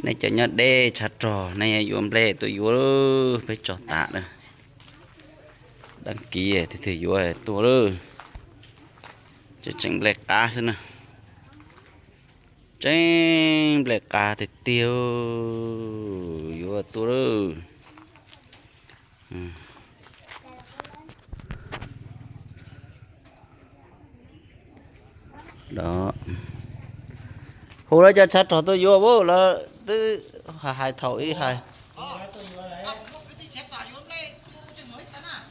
Nej cov nyob deb tshav rog nej yuav nplej tuaj yuav, peb tso tas lawm. Dab kiv tig tig yuav tuaj lawm. Tseem tseem nplej qab xwb na. Tseem nplej qab tiag tiag, yuav tuaj lawm. Hu lawv cov tshav rog tuaj yuav, lawv twb hais thaum ib hais.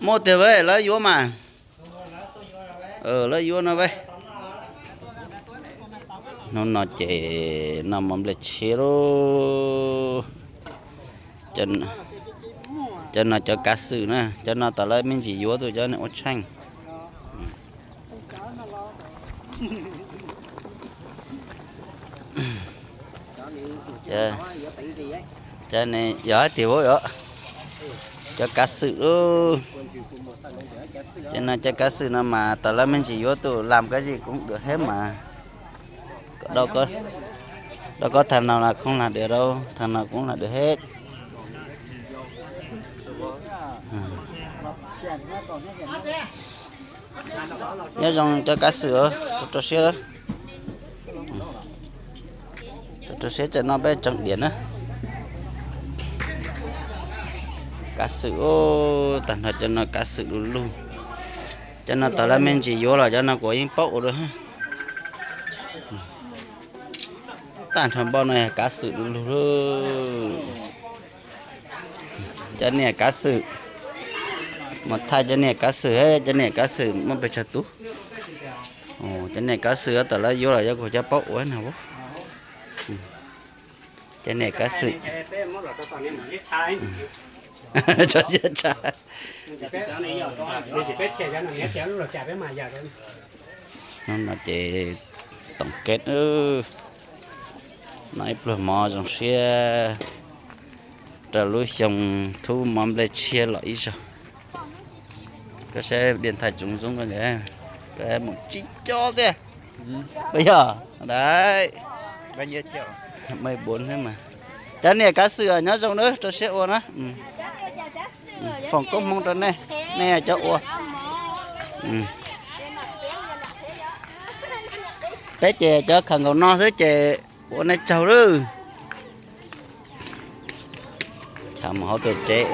Muaj tiag, lawv yuav mas. Lawv yuav no, hnub no ces noj mov nplej tshiab lauj. Cov no cov kav xwm na, cov no tom lawv me ntsis yuav tus cov ua tsheej. Cov ne yog hais tias ua cov kav xwm lauj. Cov no cov kav xwm no mas tom lawv me ntsis yuav tus lam kab zim kuj dua heb mas. Rau qhov thaj no los kuj lam dua, rau thaj no kuj lam dua heb. Nyob zoo cov kav xwm, rau rau siab, rau rau siab tseem noj peb tseem diam na. Kav xwm, tag nrho cov no kav xwm du lug. Cov no tom lawv me ntsis yuav los cov no kuv yeej paub ua dua. Tag nrho npaum no yog kav xwm du lug. Cov niam kav xwm, mus thaij cov niam kav xwm, cov niam kav xwm muaj pes tsawg tus. Cov niam kav xwm tom lawv yuav los yog kuv cov paub ua no. Cov niam kav xwm, hnub no ces toom keb, noj ib pluag mov zoo siab rau lub xyoo thub mov nplej tshiab los ib zaug. Koj saib diam thaj tsoom zoo koj mus tsib cob tiag. Puas yog? Dai, cov niam kav xwm nyob zoo na, rau siab ua na. Foom koob hmoov rau nej, nej cov ua. Peb ces cov khaws nkaus no xwb ces ua nej tsaug lawm. Mus hauv tuam tsev.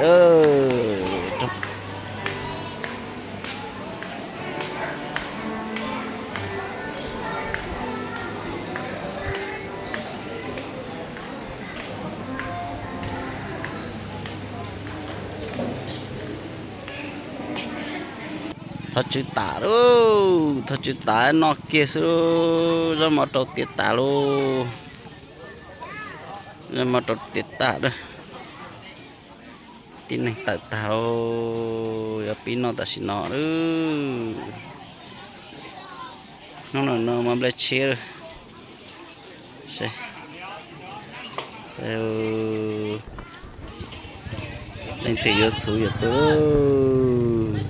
Thov tswv tas lauj, thov tswv tas noj kiag xwb, zaub mov rau tiav tas lauj. Zaub mov rau tiav tas lauj. Tib neeg tawm tag lauj, yuav pib noj tam sim no lauj. Hnub no no mov nplej tshiab lauj. Leej twg yuav txhuv yuav tuaj.